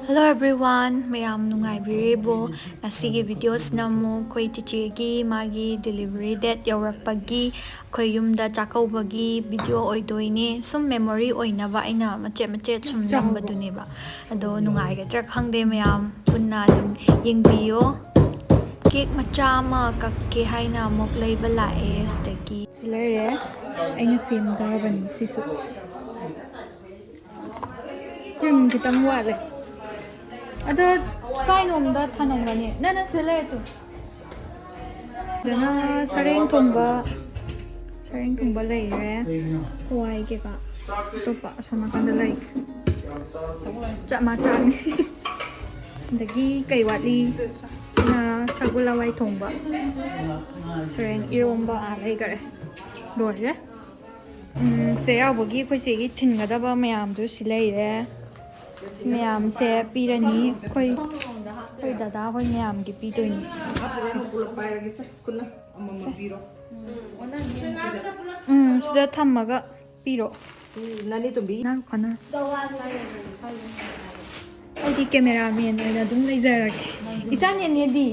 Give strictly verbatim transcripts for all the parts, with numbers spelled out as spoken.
Hello everyone, ꯃꯌꯥꯝ ꯅꯨꯡꯉꯥꯏꯕꯤꯔꯤꯕꯣ? ꯉꯁꯤꯒꯤ ꯚꯤꯗꯤꯑꯣꯁꯤꯅ ꯑꯃꯨꯛ ꯑꯩꯈꯣꯏ ꯆꯤꯆꯦꯒꯤ ꯃꯥꯒꯤ delivery date ꯌꯧꯔꯛꯄꯒꯤ ꯑꯩꯈꯣꯏ ꯌꯨꯝꯗ ꯆꯥꯛꯀꯧꯕꯒꯤ ꯚꯤꯗꯤꯑꯣ ꯑꯣꯏꯗꯣꯏꯅꯦ꯫ ꯁꯨꯝ memory ꯑꯣꯏꯅꯕ ꯑꯩꯅ ꯃꯆꯦꯠ ꯃꯆꯦꯠ ꯁꯨꯝ ꯆꯥꯎꯕ꯭ꯔꯣ? ꯅꯝꯕꯗꯨꯅꯦꯕ꯫ ꯑꯗꯣ ꯅꯨꯡꯉꯥꯏꯒꯗ꯭ꯔꯥ ꯈꯪꯗꯦ, ꯃꯌꯥꯝ ꯄꯨꯟꯅ ꯑꯗꯨꯝ ꯌꯦꯡꯕꯤꯌꯣ꯫ Cake ꯃꯆꯥ ꯑꯃ ꯀꯛꯀꯦ ꯍꯥꯏꯅ ꯑꯃꯨꯛ ꯂꯩꯕ ꯂꯥꯛꯑꯦ ꯁꯤꯗꯒꯤ꯫ ꯁꯤ ꯂꯩꯔꯦ, ꯑꯩꯅ ꯁꯦꯝꯗꯕꯅꯤ ꯁꯤꯁꯨ꯫ Cream ꯈꯤꯇꯪ ꯋꯥꯠꯂꯦ꯫ ꯑꯗꯣ ꯀꯥꯏꯅꯣꯝꯗ ꯊꯅꯝꯒꯅꯤ꯫ ꯅꯪ, ꯅꯪ ꯁꯤꯗ ꯂꯩꯔꯦ ꯇꯨ꯫ ꯑꯗꯨꯅ ꯁꯔꯦꯡ ꯊꯣꯡꯕ, ꯁꯔꯦꯡ ꯊꯣꯡꯕ ꯂꯩꯔꯦ꯫ ꯍꯋꯥꯏ ꯀꯩꯀꯥ꯫ ꯑꯇꯣꯞꯄ ꯑꯁꯣꯝ ꯅꯥꯀꯟꯗ ꯂꯩ꯫ ꯆꯞ ꯃꯥꯟꯅ ꯆꯥꯅꯤ꯫ ꯑꯗꯒꯤ ꯀꯩ ꯋꯥꯠꯂꯤ? ꯁꯤꯅ ꯁꯒꯣꯜ ꯍꯋꯥꯏ ꯊꯣꯡꯕ꯫ ꯁꯔꯦꯡ ꯏꯔꯣꯝꯕ ꯑꯥ ꯂꯩꯈꯔꯦ꯫ ꯂꯣꯏꯔꯦ꯫ ꯎꯝ, ꯆꯩꯔꯥꯎꯕꯒꯤ ꯑꯩꯈꯣꯏ ꯆꯦꯒꯤ ꯊꯤꯟꯒꯗꯕ ꯃꯌꯥꯝꯗꯨ ꯁꯤ ꯂꯩꯔꯦ꯫ ꯁꯤ ꯃꯌꯥꯝꯁꯦ ꯄꯤꯔꯅꯤ꯫ ꯑꯩꯈꯣꯏ, ꯑꯩꯈꯣꯏ ꯗꯗꯥ ꯍꯣꯏ ꯃꯌꯥꯝꯒꯤ ꯄꯤꯗꯣꯏꯅꯤ꯫ ꯄꯨꯂꯞ ꯄꯥꯏꯔꯒꯦ ꯁꯦ, ꯈꯨꯠꯅ ꯑꯃꯃꯝ ꯄꯤꯔꯣ꯫ ꯎꯝ, ꯁꯤꯗ ꯊꯝꯃꯒ ꯄꯤꯔꯣ꯫ ꯁꯤ ꯅꯅꯤ ꯇꯨꯝꯕꯤ꯫ ꯅꯪ ꯈꯅ꯫ ꯑꯩꯗꯤ cameraman ꯑꯣꯏꯅ ꯑꯗꯨꯝ ꯂꯩꯖꯔꯒꯦ꯫ ꯏꯆꯥ ꯅꯦꯅꯦꯗꯤ?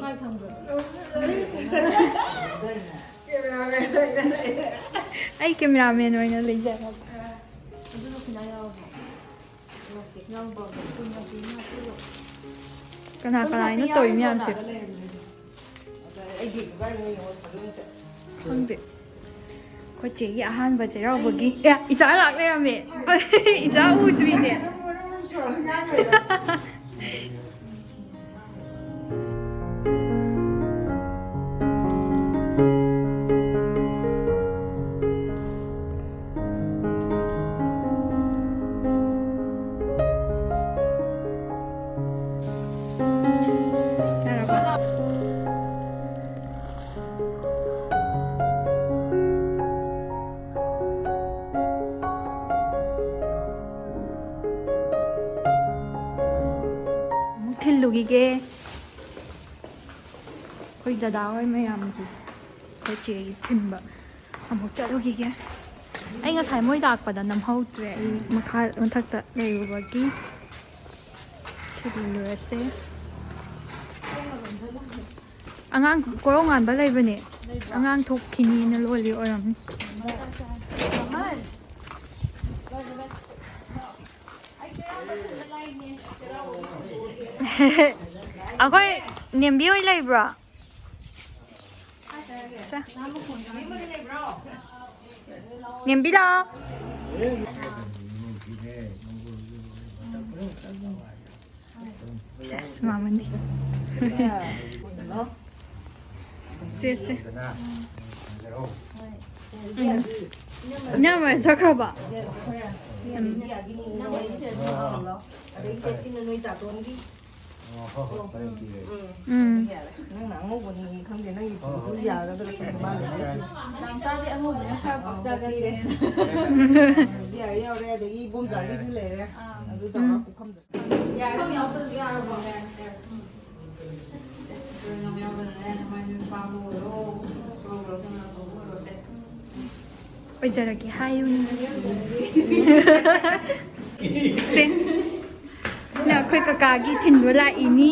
ꯑꯩ cameraman ꯑꯣꯏꯅ ꯂꯩꯖꯔꯒꯦ꯫ ꯀꯅꯥ ꯀꯅꯥꯅꯣ ꯇꯧꯔꯤ ꯃꯌꯥꯝꯁꯦ? ꯈꯪꯗꯦ꯫ ꯑꯩꯈꯣꯏ ꯆꯦꯒꯤ ꯑꯍꯥꯟꯕ ꯆꯩꯔꯥꯎꯕꯒꯤ꯫ ꯑꯦ, ꯏꯆꯥ ꯂꯥꯛ ꯂꯩꯔꯝꯃꯦ꯫ ꯏꯆꯥ ꯎꯗ꯭ꯔꯤꯅꯦ꯫ ꯑꯃꯨꯛ ꯊꯤꯜꯂꯨꯈꯤꯒꯦ꯫ ꯑꯩꯈꯣꯏ ꯗꯗꯥ ꯍꯣꯏ ꯃꯌꯥꯝꯒꯤ, ꯑꯩꯈꯣꯏ ꯆꯦꯒꯤ ꯊꯤꯟꯕ ꯑꯃꯨꯛ ꯆꯠꯂꯨꯈꯤꯒꯦ꯫ ꯑꯩ ꯉꯁꯥꯏ ꯃꯣꯏ ꯂꯥꯛꯄꯗ ꯅꯝꯍꯧꯗ꯭ꯔꯦ, ꯑꯩ ꯃꯈꯥ, ꯃꯊꯛꯇ ꯂꯩꯔꯨꯕꯒꯤ꯫ ꯂꯣꯏꯔꯁꯦ꯫ ꯑꯉꯥꯡ ꯀꯣꯔꯧꯉꯥꯟꯕ ꯂꯩꯕꯅꯦ꯫ ꯑꯉꯥꯡ ꯊꯣꯛꯈꯤꯅꯤꯅ ꯂꯣꯜꯂꯤ ꯑꯣꯏꯔꯝꯅꯤ꯫ ꯑꯩꯈꯣꯏ ꯅꯦꯝꯕꯤ ꯍꯣꯏ ꯂꯩꯕ꯭ꯔꯣ? ꯁꯦ꯫ ꯅꯦꯝꯕꯤ ꯂꯥꯛꯑꯣ꯫ ꯁꯦꯁ, ꯃꯥꯃꯅꯤ꯫ ꯁꯦ, ꯁꯦ꯫ ꯎꯝ꯫ ꯏꯅꯝꯃ ꯆꯠꯈ꯭ꯔꯕꯣ? ꯎꯝ꯫ ꯎꯝ꯫ ꯅꯪꯅ ꯑꯉꯧꯕꯅꯤ ꯈꯪꯗꯦ, ꯅꯪꯒꯤ ꯐꯤꯗꯨ ꯌꯥꯒꯗ꯭ꯔꯥ ꯈꯪꯗꯦ, ꯃꯥ ꯂꯩꯕꯗꯨ꯫ ꯅꯥꯎꯆꯥꯗꯤ ꯑꯉꯧꯕꯅ ꯈꯔ ꯄꯛꯆꯒꯅꯤ꯫ ꯌꯥꯔꯦ, ꯌꯥꯎꯔꯦ, ꯑꯗꯒꯤ ꯏꯕꯣꯝꯆꯥꯒꯤꯁꯨ ꯂꯩꯔꯦ꯫ ꯑꯥ꯫ ꯑꯗꯨ ꯇꯧꯔꯒ ꯎꯝ꯫ ꯄꯨꯈꯝꯗ꯫ ꯌꯥꯔꯦ, ꯌꯥꯎꯗ꯭ꯔꯁꯨ ꯌꯥꯔꯕꯣ? ꯌꯥꯔꯦ, ꯌꯥꯔꯦ꯫ ꯎꯝ꯫ ꯌꯥꯎꯗꯅ ꯅꯃꯥꯏ ꯅꯨꯄꯥ ꯑꯃ ꯑꯣꯏꯔꯣ, ꯇꯧꯔꯣ, ꯀꯩꯅꯣ ꯇꯧꯕ ꯑꯣꯏꯔꯣꯁꯦ꯫ ꯑꯣꯏꯖꯔꯒꯦ ꯍꯥꯏꯌꯨꯅꯦ꯫ ꯁꯦ꯫ ꯁꯤꯅ ꯑꯩꯈꯣꯏ ꯀꯀꯥꯒꯤ ꯊꯤꯟꯕ ꯂꯥꯛꯏꯅꯤ꯫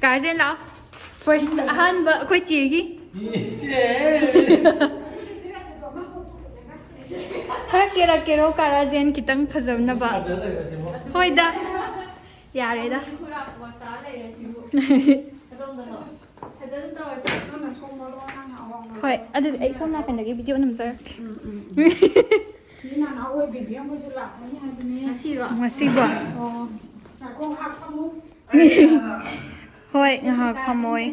ꯀꯥꯖꯦ ꯂꯥꯛꯑꯣ꯫ ꯐꯥꯔꯁ ꯑꯍꯥꯟꯕ ꯑꯩꯈꯣꯏ ꯆꯦꯒꯤ꯫ ꯈꯔ ꯀꯦꯔꯛꯀꯦꯔꯣ ꯀꯥ ꯔꯥꯖꯦꯟ, ꯈꯤꯇꯪ ꯐꯖꯅꯕ? ꯍꯣꯏꯗ꯫ ꯌꯥꯔꯦꯗ꯫ ꯍꯣꯏ, ꯑꯗꯨꯗꯤ ꯑꯩ ꯁꯣꯝ ꯅꯥꯀꯟꯗꯒꯤ ꯚꯤꯗꯤꯑꯣ ꯅꯝꯖꯔꯛꯀꯦ꯫ ꯎꯝ, ꯎꯝ, ꯎꯝ꯫ ꯃꯤ ꯅꯅꯥꯎ ꯑꯣꯏꯕꯤꯕꯤ ꯑꯃꯁꯨ ꯂꯥꯛꯀꯅꯤ ꯍꯥꯏꯕꯅꯦ꯫ ꯉꯁꯤꯔꯣ? ꯉꯁꯤꯕꯣ? ꯑꯣ꯫ ꯉꯥꯏꯈꯣ, ꯉꯥꯏꯍꯥꯛ ꯐꯝꯃꯨ꯫ ꯍꯣꯏ, ꯉꯥꯏꯍꯥꯛ ꯐꯝꯃꯣꯏ꯫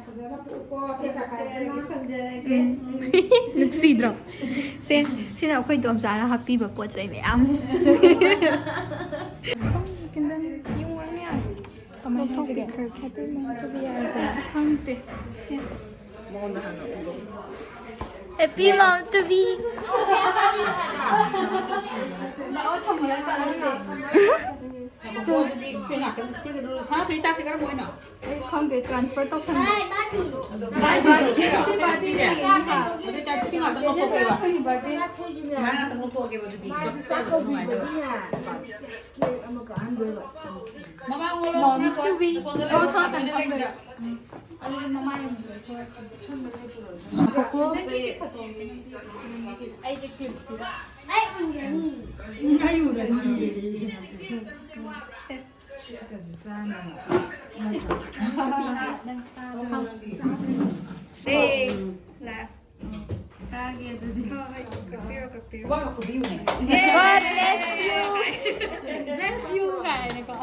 ꯐꯖꯅ ꯄꯨꯀꯣ, ꯇꯦꯛꯇ ꯀꯥꯏꯗꯅ꯫ ꯎꯝ꯫ ꯅꯨꯡꯁꯤꯗ꯭ꯔꯣ? ꯁꯦ, ꯁꯤꯅ ꯑꯩꯈꯣꯏ ꯏꯗꯣꯝꯆꯥꯅ ꯍꯥꯞꯄꯤꯕ ꯄꯣꯠ ꯆꯩ ꯃꯌꯥꯝ꯫ ꯈꯪꯗꯦ, ꯀꯦꯟꯗꯜ ꯌꯨꯡꯉꯨꯔꯅꯨ ꯌꯥꯔꯦ꯫ ꯀꯃꯥꯏꯅ ꯍꯥꯏꯁꯤꯒꯦ? ꯂꯧꯊꯣꯛꯄꯤꯈ꯭ꯔꯒꯦ꯫ Happy month to be ꯑꯩꯁꯦ ꯈꯪꯗꯦ꯫ ꯁꯦ꯫ ꯃꯉꯣꯟꯗ ꯍꯥꯟꯅ ꯎꯠꯂꯣ꯫ Happy month to be꯫ ꯂꯥꯛꯑꯣ, ꯊꯝꯃꯒ ꯆꯠꯂꯁꯦ꯫ ꯑꯗꯨꯗꯤ ꯁꯤ ꯉꯥꯛꯇꯪ, ꯁꯤ ꯁꯅꯥꯊꯣꯏ ꯆꯥꯛꯁꯦ ꯀꯔꯝꯕ ꯑꯣꯏꯅꯣ? ꯑꯩ ꯈꯪꯗꯦ, transfer ꯇꯧꯁꯟꯕ꯫ ꯕꯥꯏ ꯕꯥꯏ꯫ ꯁꯤ ꯕꯥꯔꯗꯦꯅꯦ꯫ ꯑꯗꯨ ꯆꯥꯛꯁꯤ ꯁꯤ ꯉꯥꯛꯇꯪ꯫ ꯆꯦꯆꯦ ꯁꯅꯥꯊꯣꯏꯒꯤ ꯕꯥꯔꯗꯦ꯫ ꯁꯅꯥꯊꯣꯏꯒꯤꯅꯦ꯫ ꯃꯥ ꯉꯥꯛꯇ ꯂꯧꯊꯣꯛꯑꯒꯦꯕ ꯑꯗꯨꯗꯤ꯫ ꯃꯥꯁꯦ ꯆꯥꯛ ꯀꯧꯕꯤꯕꯒꯤꯅꯦ꯫ ꯀꯦꯛ ꯑꯃ ꯀꯛꯍꯟꯗꯣꯏꯕ꯫ ꯃꯃꯥꯡ ꯍꯣꯜꯂꯣ, ꯃꯣꯝꯁ ꯁꯅꯥꯊꯣꯏ꯫ Two B. ꯑꯁꯣꯝꯗ ꯑꯣ, ꯁꯣꯝ ꯂꯩꯔꯦ, ꯅꯥꯀꯟꯗ ꯂꯩꯔꯦ꯫ ꯂꯩꯔꯦ꯫ ꯎꯝ꯫ ꯑꯗꯨꯗꯤ ꯃꯃꯥꯏ ꯑꯃꯨꯛ ꯂꯩꯊꯣꯛꯑꯒꯦ꯫ ꯉꯥꯏꯈꯣꯀꯣ꯫ ꯆꯦꯆꯦ ꯀꯦꯛ ꯈꯛꯇ ꯑꯣꯏꯔꯝꯒꯅꯤ꯫ ꯑꯩꯁꯦ ꯀꯦꯛꯁꯤꯗ꯫ ꯑꯩ ꯎꯔꯅꯤ꯫ ꯑꯩ ꯎꯔꯅꯤ꯫ ꯁꯦ꯫ ꯀꯦꯛꯀꯁꯦ ꯆꯥꯅꯕ ꯅꯠꯇ꯭ꯔꯣ? ꯅꯪ ꯆꯥꯕ꯫ ꯑꯦ, ꯂꯥꯛ꯫ ꯆꯥꯒꯦ ꯑꯗꯨꯗꯤ꯫ ꯍꯣꯏ, ꯍꯣꯏ, ꯀꯛꯄꯤꯔꯣ, ꯀꯛꯄꯤꯔꯣ꯫ ꯈꯨꯕꯥꯛ ꯈꯨꯕꯤꯌꯨꯅꯦ꯫ God bless you꯫ Bless you ꯀꯥꯏꯅꯀꯣ꯫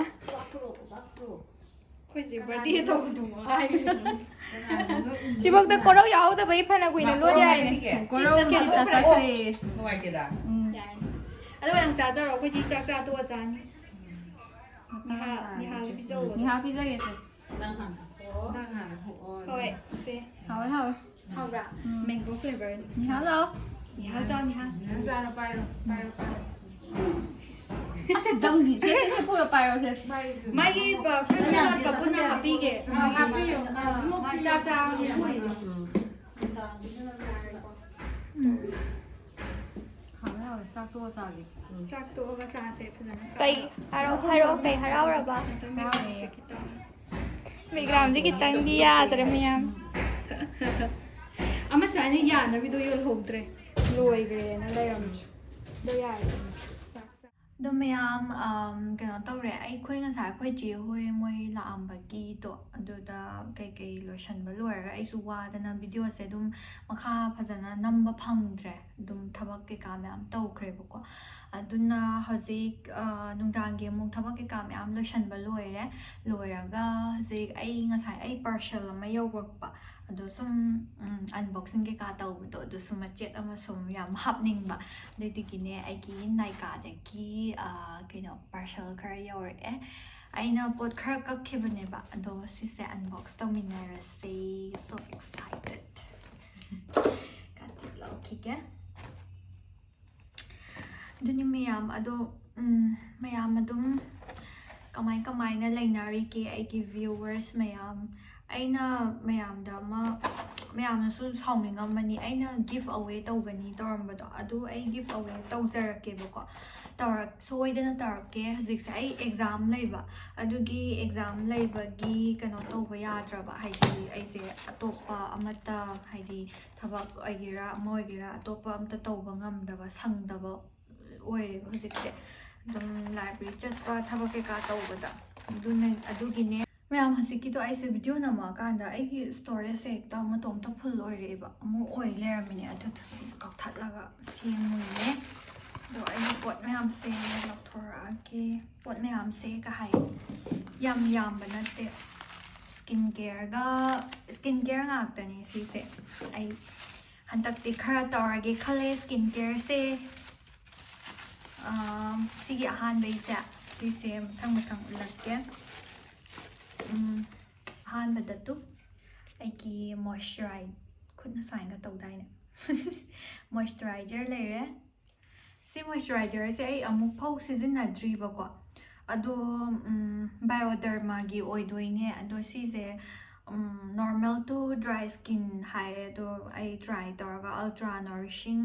ꯑꯩꯈꯣꯏꯁꯦ ꯕꯥꯔꯗꯦ ꯇꯧꯕꯗꯨ ꯍꯥꯏ꯫ ꯁꯤꯐꯧꯗ ꯀꯣꯔꯧ ꯌꯥꯎꯗꯕꯩ ꯐꯅ ꯀꯨꯏꯅ ꯂꯣꯠ ꯌꯥꯏꯅꯦ꯫ ꯀꯣꯔꯧ ꯀꯦꯛ ꯆꯠꯈ꯭ꯔꯦ꯫ ꯅꯨꯡꯉꯥꯏꯇꯦꯗ꯫ ꯌꯥꯏꯅꯦ꯫ ꯑꯗꯨꯒ ꯅꯪ ꯆꯥꯖꯔꯣ, ꯑꯩꯈꯣꯏꯗꯤ ꯆꯥꯛ ꯆꯥ ꯇꯣꯛꯑ ꯆꯥꯅꯤ꯫ ꯅꯤꯍꯥ, ꯅꯤꯍꯥꯗ ꯄꯤꯖꯧ꯫ ꯅꯤꯍꯥ ꯄꯤꯖꯒꯦꯁꯦ꯫ ꯅꯪ ꯍꯥꯟꯅ ꯊꯣꯛꯑꯣ꯫ ꯅꯪ ꯍꯥꯟꯅ ꯊꯣꯛꯑꯣ꯫ ꯍꯣꯏ, ꯁꯦ꯫ ꯍꯥꯎꯋꯦ, ꯍꯥꯎꯋꯦ꯫ ꯍꯥꯎꯕ꯭ꯔꯥ? ꯎꯝ꯫ Mango flavour꯫ ꯅꯤꯍꯥ ꯂꯥꯎ꯫ ꯅꯤꯍꯥ ꯆꯥꯎ, ꯅꯤꯍꯥ꯫ ꯅꯤꯍꯥ ꯆꯥꯔꯣ, ꯄꯥꯏꯔꯣ, ꯄꯥꯏꯔꯣ, ꯄꯥꯏꯔꯣ꯫ ꯑꯁ, ꯗꯝꯒꯤ꯫ ꯁꯦ, ꯁꯦ, ꯁꯦ, ꯄꯨꯔꯣ, ꯄꯥꯏꯔꯣ, ꯁꯦ꯫ ꯃꯥꯒꯤ, ꯑ, fruit salad cup ꯄꯨꯟꯅ ꯍꯥꯞꯄꯤꯒꯦ꯫ ꯑ, ꯍꯥꯞꯄꯤꯌꯣ꯫ ꯑ, ꯃꯥ ꯆꯥꯛ ꯆꯥꯔꯕꯅꯤꯅ꯫ ꯎꯝ꯫ ꯎꯝ꯫ ꯍꯥꯎꯋꯦ, ꯍꯥꯎꯋꯦ꯫ ꯆꯥꯛ ꯇꯣꯛꯑ ꯆꯥꯒꯦ꯫ ꯆꯥꯛ ꯇꯣꯛꯑꯒ ꯆꯥꯁꯦ ꯐꯖꯅ꯫ ꯀꯩ ꯍꯔꯥꯎ-, ꯍꯥꯏꯔꯛꯑꯣ, ꯀꯩ ꯍꯔꯥꯎꯔꯕ? ꯍꯔꯥꯎꯔꯦ꯫ ꯈꯤꯇꯪ꯫ ꯕꯦꯛꯒ꯭ꯔꯥꯎꯟꯁꯦ ꯈꯤꯇꯪꯗꯤ ꯌꯥꯗ꯭ꯔꯦ ꯃꯌꯥꯝ꯫ ꯑꯃ ꯁꯨꯃꯥꯏꯅ ꯌꯥꯅꯕꯤꯗꯣ ꯌꯣꯜꯍꯧꯗ꯭ꯔꯦ꯫ ꯂꯣꯏꯈ꯭ꯔꯦꯅ ꯂꯩꯔꯝꯗ꯭ꯔꯦ꯫ ꯑꯗꯣ ꯌꯥꯔꯦ꯫ ꯆꯥꯛ ꯆꯥ-, ꯑꯗꯣ ꯃꯌꯥꯝ, ꯑꯝ, ꯀꯩꯅꯣ ꯇꯧꯔꯦ, ꯑꯩꯈꯣꯏ ꯉꯁꯥꯏ ꯑꯩꯈꯣꯏ ꯆꯦ ꯍꯣꯏ ꯃꯣꯏ ꯂꯥꯛꯑꯝꯕꯒꯤꯗꯣ, ꯑꯗꯨꯗ ꯀꯩꯀꯩ ꯂꯣꯏꯁꯟꯕ ꯂꯣꯏꯔꯒ ꯑꯩꯁꯨ ꯋꯥꯗꯅ ꯚꯤꯗꯤꯑꯣꯁꯦ ꯑꯗꯨꯝ ꯃꯈꯥ ꯐꯖꯅ ꯅꯝꯕ ꯐꯪꯗ꯭ꯔꯦ꯫ ꯑꯗꯨꯝ ꯊꯕꯛ ꯀꯩꯀꯥ ꯃꯌꯥꯝ ꯇꯧꯈ꯭ꯔꯦꯕꯀꯣ꯫ ꯑꯗꯨꯅ ꯍꯧꯖꯤꯛ, ꯑ, ꯅꯨꯡꯗꯥꯡꯒꯤ ꯑꯃꯨꯛ ꯊꯕꯛ ꯀꯩꯀꯥ ꯃꯌꯥꯝ ꯂꯣꯏꯁꯟꯕ ꯂꯣꯏꯔꯦ꯫ ꯂꯣꯏꯔꯒ ꯍꯧꯖꯤꯛ ꯑꯩ ꯉꯁꯥꯏ ꯑꯩ parcel ꯑꯃ ꯌꯧꯔꯛꯄ, ꯑꯗꯣ ꯁꯨꯝ, ꯎꯝ, unboxing ꯀꯩꯀꯥ ꯇꯧꯕꯗꯣ, ꯑꯗꯨꯁꯨ ꯃꯆꯦꯠ ꯑꯃ ꯁꯨꯝ ꯌꯥꯝ ꯍꯥꯞꯅꯤꯡꯕ꯫ ꯑꯗꯨꯗꯨꯒꯤꯅꯦ ꯑꯩꯒꯤ Nykaaꯗꯒꯤ, ꯑ, ꯀꯩꯅꯣ, parcel ꯈꯔ ꯌꯧꯔꯛꯑꯦ꯫ ꯑꯩꯅ ꯄꯣꯠ ꯈꯔ ꯀꯛꯈꯤꯕꯅꯦꯕ, ꯑꯗꯣ ꯁꯤꯁꯦ unbox ꯇꯧꯃꯤꯟꯅꯔꯁꯦ꯫ So excited꯫ ꯀꯥꯇꯤ ꯂꯧꯈꯤꯒꯦ꯫ ꯑꯗꯨꯅꯤ ꯃꯌꯥꯝ, ꯑꯗꯣ, ꯎꯝ, ꯃꯌꯥꯝ ꯑꯗꯨꯝ ꯀꯃꯥꯏ ꯀꯃꯥꯏꯅ ꯂꯩꯅꯔꯤꯒꯦ ꯑꯩꯒꯤ viewers ꯃꯌꯥꯝ? ꯑꯩꯅ ꯃꯌꯥꯝꯗ ꯑꯃ ꯃꯌꯥꯝꯅꯁꯨ ꯁꯥꯎꯅꯤꯡꯉꯝꯃꯅꯤ, ꯑꯩꯅ ꯒꯤꯐ ꯑꯋꯦ ꯇꯧꯒꯅꯤ ꯇꯧꯔꯝꯕꯗꯣ, ꯑꯗꯨ ꯑꯩ ꯒꯤꯐ ꯑꯋꯦ ꯇꯧꯖꯔꯛꯀꯦꯕꯀꯣ꯫ ꯇꯧꯔꯛ ꯁꯣꯏꯗꯅ ꯇꯧꯔꯛꯀꯦ꯫ ꯍꯧꯖꯤꯛꯁꯦ ꯑꯩ ꯑꯦꯛꯖꯥꯝ ꯂꯩꯕ, ꯑꯗꯨꯒꯤ ꯑꯦꯛꯖꯥꯝ ꯂꯩꯕꯒꯤ ꯀꯩꯅꯣ ꯇꯧꯕ ꯌꯥꯗ꯭ꯔꯕ, ꯍꯥꯏꯗꯤ ꯑꯩꯁꯦ ꯑꯇꯣꯞꯄ ꯑꯃꯠꯇ, ꯍꯥꯏꯗꯤ ꯊꯕꯛ ꯑꯣꯏꯒꯦꯔꯥ ꯑꯃ ꯑꯣꯏꯒꯦꯔꯥ, ꯑꯇꯣꯞꯄ ꯑꯝꯇ ꯇꯧꯕ ꯉꯝꯗꯕ, ꯁꯪꯗꯕ ꯑꯣꯏꯔꯦꯕ ꯍꯧꯖꯤꯛꯁꯦ꯫ ꯑꯗꯨꯝ ꯂꯥꯏꯕ꯭ꯔꯦꯔꯤ ꯆꯠꯄ, ꯊꯕꯛ ꯀꯩꯀꯥ ꯇꯧꯕꯗ꯫ ꯑꯗꯨꯅ, ꯑꯗꯨꯒꯤꯅꯦ꯫ ꯃꯌꯥꯝ, ꯍꯧꯖꯤꯛꯀꯤꯗꯣ ꯑꯩꯁꯦ ꯚꯤꯗꯤꯑꯣ ꯅꯝꯃꯛꯑꯀꯥꯟꯗ ꯑꯩꯒꯤ ꯁ꯭ꯇꯣꯔꯦꯖꯁꯦ ꯍꯦꯛꯇ ꯃꯇꯣꯝꯇ ꯐꯨꯜ ꯑꯣꯏꯔꯛꯑꯦꯕ꯫ ꯑꯃꯨꯛ ꯑꯣꯏ ꯂꯩꯔꯝꯃꯤꯅꯦ꯫ ꯑꯗꯨꯗꯨꯒꯤ ꯀꯛꯊꯠꯂꯒ ꯁꯦꯝꯃꯨꯏꯅꯦ꯫ ꯑꯗꯣ ꯑꯩꯒꯤ ꯄꯣꯠ ꯃꯌꯥꯝꯁꯦ ꯂꯧꯊꯣꯔꯛꯑꯒꯦ꯫ ꯄꯣꯠ ꯃꯌꯥꯝꯁꯦ ꯀꯩ ꯍꯥꯏ, ꯌꯥꯝ ꯌꯥꯝꯕ ꯅꯠꯇꯦ꯫ ꯁ꯭ꯀꯤꯟ ꯀꯦꯌꯔꯒ, ꯁ꯭ꯀꯤꯟ ꯀꯦꯌꯔ ꯉꯥꯛꯇꯅꯦ ꯁꯤꯁꯦ꯫ ꯑꯩ ꯍꯟꯗꯛꯇꯤ ꯈꯔ ꯇꯧꯔꯒꯦ ꯈꯜꯂꯦ ꯁ꯭ꯀꯤꯟ ꯀꯦꯌꯔꯁꯦ꯫ ꯑꯥ, ꯁꯤꯒꯤ ꯑꯍꯥꯟꯕꯩꯁꯦ, ꯁꯤꯁꯦ ꯃꯊꯪ ꯃꯊꯪ ꯎꯠꯂꯛꯀꯦ꯫ ꯎꯝ, ꯑꯍꯥꯟꯕꯗ ꯇꯨ ꯑꯩꯒꯤ ꯃꯣꯏꯆꯔꯥꯏ-, ꯈꯨꯠꯅ ꯁꯨꯃꯥꯏꯅ ꯇꯧꯗꯥꯏꯅꯦ? ꯃꯣꯏꯆꯔꯥꯏꯖꯔ ꯂꯩꯔꯦ꯫ ꯁꯤ ꯃꯣꯏꯆꯔꯥꯏꯖꯔꯁꯦ ꯑꯩ ꯑꯃꯨꯛ ꯐꯥꯎ ꯁꯤꯖꯤꯟꯅꯗ꯭ꯔꯤꯕꯀꯣ꯫ ꯑꯗꯣ, ꯎꯝ, ꯕꯥꯏꯑꯣꯗꯔꯃꯥꯒꯤ ꯑꯣꯏꯗꯣꯏꯅꯦ꯫ ꯑꯗꯣ ꯁꯤꯁꯦ, ꯎꯝ, normal to dry skin ꯍꯥꯏꯌꯦ꯫ ꯑꯗꯣ ꯑꯩ ꯇ꯭ꯔꯥꯏ ꯇꯧꯔꯒ Ultra Nourishing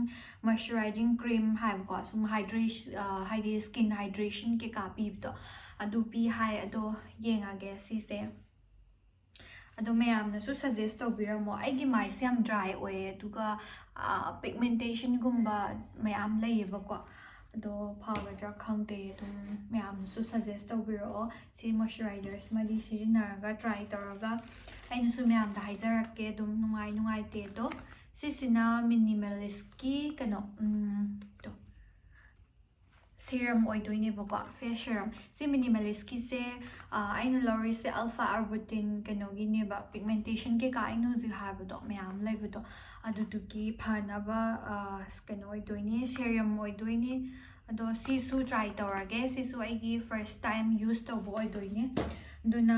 Moisturizing Cream ꯍꯥꯏꯕꯀꯣ, ꯁꯨꯝ ꯍꯥꯏꯗ꯭ꯔꯦꯁ-, ꯑ, ꯍꯥꯏꯗꯤ ꯁ꯭ꯀꯤꯟ ꯍꯥꯏꯗ꯭ꯔꯦꯁꯟ ꯀꯩꯀꯥ ꯄꯤꯕꯗꯣ, ꯑꯗꯨ ꯄꯤ ꯍꯥꯏ꯫ ꯑꯗꯣ ꯌꯦꯡꯉꯒꯦ ꯁꯤꯁꯦ꯫ ꯑꯗꯣ ꯃꯌꯥꯝꯅꯁꯨ ꯁꯖꯦꯁ ꯇꯧꯕꯤꯔꯝꯃꯣ꯫ ꯑꯩꯒꯤ ꯃꯥꯏꯁꯦ ꯌꯥꯝ ꯗ꯭ꯔꯥꯏ ꯑꯣꯏꯌꯦ, ꯑꯗꯨꯒ, ꯑ, ꯄꯤꯒꯃꯦꯟꯇꯦꯁꯟꯒꯨꯝꯕ ꯃꯌꯥꯝ ꯂꯩꯌꯦꯕꯀꯣ꯫ ꯑꯗꯣ ꯐꯒꯗ꯭ꯔꯥ ꯈꯪꯗꯦ, ꯑꯗꯨꯝ ꯃꯌꯥꯝꯅꯁꯨ ꯁꯖꯦꯁ ꯇꯧꯕꯤꯔꯛꯑꯣ꯫ ꯁꯤ ꯃꯣꯏꯆꯔꯥꯏꯖꯔꯁꯤꯃꯗꯤ ꯁꯤꯖꯤꯟꯅꯔꯒ, ꯇ꯭ꯔꯥꯏ ꯇꯧꯔꯒ ꯑꯩꯅꯁꯨ ꯃꯌꯥꯝꯗ ꯍꯥꯏꯖꯔꯛꯀꯦ, ꯑꯗꯨꯝ ꯅꯨꯡꯉꯥꯏ ꯅꯨꯡꯉꯥꯏꯇꯦ꯫ ꯑꯗꯣ ꯁꯤꯁꯤꯅ ꯃꯤꯅꯤꯃꯦꯂꯤꯁꯀꯤ ꯀꯩꯅꯣ, ꯎꯝ, ꯇꯣ, ꯁꯤꯔꯝ ꯑꯣꯏꯗꯣꯏꯅꯦꯕꯀꯣ, ꯐꯦꯁ ꯁꯤꯔꯝ꯫ ꯁꯤ ꯃꯤꯅꯤꯃꯦꯂꯤꯁꯀꯤꯁꯦ, ꯑ, ꯑꯩꯅ ꯂꯧꯔꯤꯁꯦ ꯑꯜꯐꯥ ꯑꯥꯔꯕꯨꯇꯤꯟ ꯀꯩꯅꯣꯒꯤꯅꯦꯕ, ꯄꯤꯒꯃꯦꯟꯇꯦꯁꯟ ꯀꯩꯀꯥ ꯑꯩꯅ ꯍꯧꯖꯤꯛ ꯍꯥꯏꯕꯗꯣ ꯃꯌꯥꯝ ꯂꯩꯕꯗꯣ, ꯑꯗꯨꯗꯨꯒꯤ ꯐꯅꯕ, ꯑ, ꯀꯩꯅꯣ ꯑꯣꯏꯗꯣꯏꯅꯦ, ꯁꯤꯔꯝ ꯑꯣꯏꯗꯣꯏꯅꯦ꯫ ꯑꯗꯣ ꯁꯤꯁꯨ ꯇ꯭ꯔꯥꯏ ꯇꯧꯔꯒꯦ꯫ ꯁꯤꯁꯨ ꯑꯩꯒꯤ ꯐꯥꯔꯁ ꯇꯥꯏꯝ ꯌꯨꯁ ꯇꯧꯕ ꯑꯣꯏꯗꯣꯏꯅꯦ꯫ ꯑꯗꯨꯅ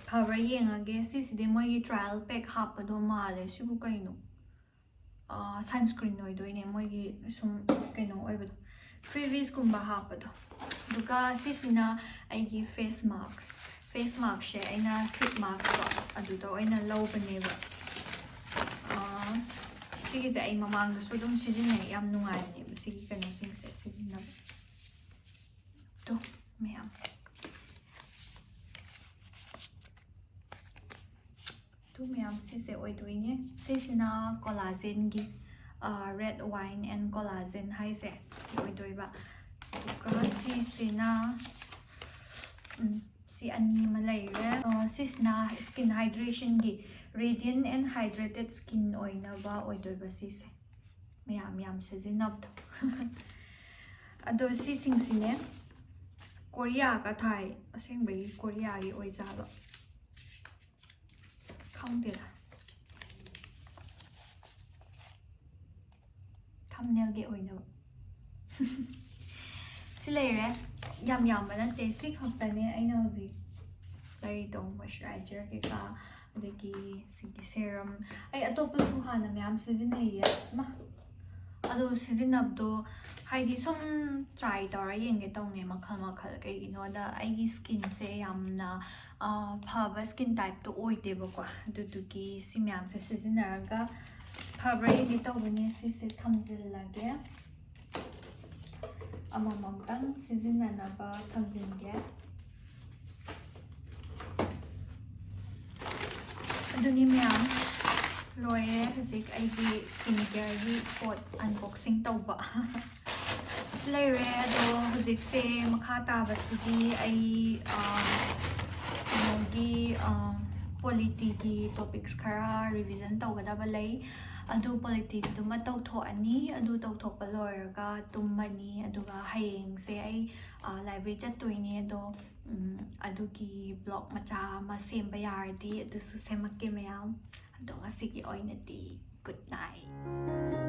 ꯐꯕ꯭ꯔꯥ ꯌꯦꯡꯉꯒꯦ꯫ ꯁꯤꯁꯤꯗꯤ ꯃꯣꯏꯒꯤ ꯇ꯭ꯔꯥꯏꯌꯦꯜ ꯄꯦꯛ ꯍꯥꯞꯄꯗꯣ ꯃꯥꯜꯂꯦ꯫ ꯁꯤꯕꯨ ꯀꯩꯅꯣ? ꯑ, ꯁꯟꯁ꯭ꯀ꯭ꯔꯤꯟ ꯑꯣꯏꯗꯣꯏꯅꯦ, ꯃꯣꯏꯒꯤ ꯁꯨꯝ ꯀꯩꯅꯣ ꯑꯣꯏꯕꯗꯣ, ꯐ꯭ꯔꯤꯕꯤꯁꯀꯨꯝꯕ ꯍꯥꯞꯄꯗꯣ꯫ ꯑꯗꯨꯒ ꯁꯤꯁꯤꯅ ꯑꯩꯒꯤ ꯐꯦꯁ ꯃꯥꯛꯁ꯫ ꯐꯦꯁ ꯃꯥꯛꯁꯁꯦ ꯑꯩꯅ ꯁꯤꯠ ꯃꯥꯛꯁꯇꯣ ꯑꯗꯨꯗ ꯑꯣꯏꯅ ꯂꯧꯕꯅꯦꯕ꯫ ꯁꯤꯒꯤꯁꯦ ꯑꯩ ꯃꯃꯥꯡꯗꯁꯨ ꯑꯗꯨꯝ ꯁꯤꯖꯤꯟꯅꯩ, ꯌꯥꯝ ꯅꯨꯡꯉꯥꯏꯕꯅꯦꯕ ꯁꯤꯒꯤ ꯀꯩꯅꯣꯁꯤꯡꯁꯦ ꯁꯤꯖꯤꯟꯅꯕ꯫ ꯇꯣ ꯃꯌꯥꯝ ꯇꯨ ꯃꯌꯥꯝ ꯁꯤꯁꯦ ꯑꯣꯏꯗꯣꯏꯅꯦ꯫ ꯁꯤꯁꯤꯅ ꯀꯣꯂꯥꯖꯦꯟꯒꯤ, ꯔꯦꯗ ꯋꯥꯏꯟ ꯑꯦꯟ ꯀꯣꯂꯥꯖꯦꯟ ꯍꯥꯏꯁꯦ ꯁꯤ ꯑꯣꯏꯗꯣꯏꯕ꯫ ꯑꯗꯨꯒ ꯁꯤꯁꯤꯅ, ꯎꯝ, ꯁꯤ ꯑꯅꯤ ꯑꯃ ꯂꯩꯔꯦ꯫ ꯑ, ꯁꯤꯁꯤꯅ ꯁ꯭ꯀꯤꯟ ꯍꯥꯏꯗ꯭ꯔꯦꯁꯟꯒꯤ, ꯔꯦꯗꯤꯌꯟ ꯑꯦꯟ ꯍꯥꯏꯗ꯭ꯔꯦꯇꯦꯠ ꯁ꯭ꯀꯤꯟ ꯑꯣꯏꯅꯕ ꯑꯣꯏꯗꯣꯏꯕ ꯁꯤꯁꯦ꯫ ꯃꯌꯥꯝ ꯌꯥꯝ ꯁꯤꯖꯤꯟꯅꯕꯗꯣ꯫ ꯑꯗꯣ ꯁꯤꯁꯤꯡꯁꯤꯅꯦ ꯀꯣꯔꯤꯌꯥꯒ ꯊꯥꯏ꯫ ꯑꯁꯦꯡꯕꯒꯤ ꯀꯣꯔꯤꯌꯥꯒꯤ ꯑꯣꯏꯖꯥꯠꯂꯣ? ꯈꯪꯗꯦꯗ꯫ ꯊꯝꯅꯦꯜꯒꯤ ꯑꯣꯏꯅꯕ꯫ ꯁꯤ ꯂꯩꯔꯦ꯫ ꯌꯥꯝ ꯌꯥꯝꯕ ꯅꯠꯇꯦ, ꯁꯤ ꯈꯛꯇꯅꯦ ꯑꯩꯅ ꯍꯧꯖꯤꯛ ꯂꯩꯔꯤꯗꯣ꯫ ꯃꯣꯏꯆꯔꯥꯏꯖꯔ ꯀꯩꯀꯥ, ꯑꯗꯒꯤ ꯁꯤꯒꯤ ꯁꯦꯔꯝ꯫ ꯑꯩ ꯑꯇꯣꯞꯄꯁꯨ ꯍꯥꯟꯅ ꯃꯌꯥꯝ ꯁꯤꯖꯤꯟꯅꯩꯌꯦ꯫ ꯃꯥ, ꯑꯗꯣ ꯁꯤꯖꯤꯟꯅꯕꯗꯣ ꯍꯥꯏꯗꯤ ꯁꯨꯝ ꯇ꯭ꯔꯥꯏ ꯇꯧꯔ ꯌꯦꯡꯒꯦ ꯇꯧꯅꯦ, ꯃꯈꯜ ꯃꯈꯜ꯫ ꯀꯩꯒꯤꯅꯣꯗ ꯑꯩꯒꯤ ꯁ꯭ꯀꯤꯟꯁꯦ ꯌꯥꯝꯅ, ꯑ, ꯐꯕ ꯁ꯭ꯀꯤꯟ ꯇꯥꯏꯞꯇꯣ ꯑꯣꯏꯗꯦꯕꯀꯣ꯫ ꯑꯗꯨꯗꯨꯒꯤ ꯁꯤ ꯃꯌꯥꯝꯁꯦ ꯁꯤꯖꯤꯟꯅꯔꯒ ꯐꯕ꯭ꯔꯥ ꯌꯦꯡꯒꯦ ꯇꯧꯕꯅꯦ꯫ ꯁꯤꯁꯦ ꯊꯝꯖꯤꯜꯂꯒꯦ꯫ ꯑꯃꯃꯝꯇꯪ ꯁꯤꯖꯤꯟꯅꯅꯕ ꯊꯝꯖꯤꯟꯒꯦ꯫ ꯑꯗꯨꯅꯤ ꯃꯌꯥꯝ, ꯂꯣꯏꯔꯦ ꯍꯧꯖꯤꯛ ꯑꯩꯒꯤ ꯁ꯭ꯀꯤꯟ ꯀꯤꯌꯔꯒꯤ ꯄꯣꯠ ꯑꯟꯕꯣꯛꯁꯤꯡ ꯇꯧꯕ꯫ ꯂꯩꯔꯦ꯫ ꯑꯗꯣ ꯍꯧꯖꯤꯛꯁꯦ ꯃꯈꯥ ꯇꯥꯕꯁꯤꯗꯤ ꯑꯩ, ꯑ, ꯀꯩꯅꯣꯒꯤ, ꯑ, ꯄꯣꯂꯤꯇꯤꯒꯤ ꯇꯣꯄꯤꯛꯁ ꯈꯔ ꯔꯤꯚꯤꯖꯟ ꯇꯧꯒꯗꯕ ꯂꯩ꯫ ꯑꯗꯨ ꯄꯣꯂꯤꯇꯤꯒꯤꯗꯨꯃ ꯇꯧꯊꯣꯛꯑꯅꯤ꯫ ꯑꯗꯨ ꯇꯧꯊꯣꯛꯄ ꯂꯣꯏꯔꯒ ꯇꯨꯝꯃꯅꯤ꯫ ꯑꯗꯨꯒ ꯍꯌꯦꯡꯁꯦ ꯑꯩ, ꯑ, ꯂꯥꯏꯕ꯭ꯔꯦꯔꯤ ꯆꯠꯇꯣꯏꯅꯦ꯫ ꯑꯗꯣ, ꯎꯝ, ꯑꯗꯨꯒꯤ ꯕ꯭ꯂꯣꯛ ꯃꯆꯥ ꯑꯃ ꯁꯦꯝꯕ ꯌꯥꯔꯗꯤ ꯑꯗꯨꯁꯨ ꯁꯦꯝꯃꯛꯀꯦ ꯃꯌꯥꯝ꯫ ꯑꯗꯣ ꯉꯁꯤꯒꯤ ꯑꯣꯏꯅꯗꯤ good night꯫